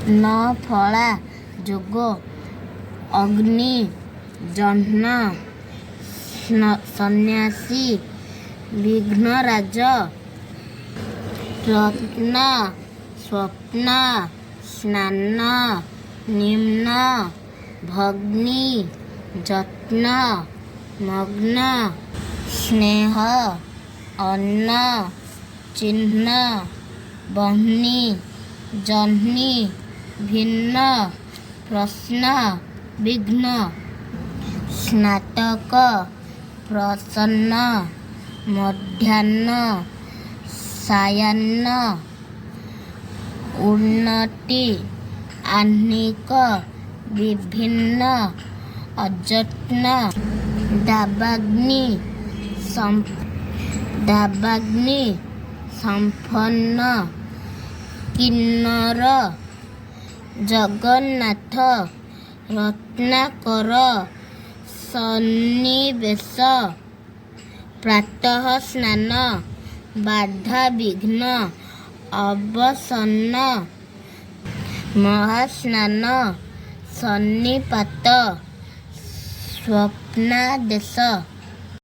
ନଫଳା ଯୋଗ, ଅଗ୍ନି, ଜହ୍ନ, ସନ୍ନ୍ୟାସୀ, ବିଘ୍ନରାଜ, ରତ୍ନ, ସ୍ୱପ୍ନ, ସ୍ନାନ, ନିମ୍ନ, ଭଗ୍ନୀ, ଯତ୍ନ, ମଗ୍ନ, ସ୍ନେହ, ଅନ୍ନ, ଚିହ୍ନ, ବହ୍ନି, ଜହ୍ନି, ଭିନ୍ନ, ପ୍ରଶ୍ନ, ବିଘ୍ନ, ସ୍ନାତକ, ପ୍ରସନ୍ନ, ମଧ୍ୟାହ୍ନ, ସାୟାହ୍ନ, ଉନ୍ନତି, ଆହ୍ନିକ, ବିଭିନ୍ନ, ଅଯତ୍ନ, ଦାବାଗ୍ନି, ଦାବାଗ୍ନି ସମ୍ପନ୍ନ, କିନ୍ନର, ଜଗନ୍ନାଥ, ରତ୍ନାକର, ସନ୍ନିବେଶ, ପ୍ରାତଃ ସ୍ନାନ, ବାଧାବିଘ୍ନ, ଅବସନ୍ନ, ମହାସ୍ନାନ, ସନ୍ନିପାତ, ସ୍ୱପ୍ନାଦେଶ।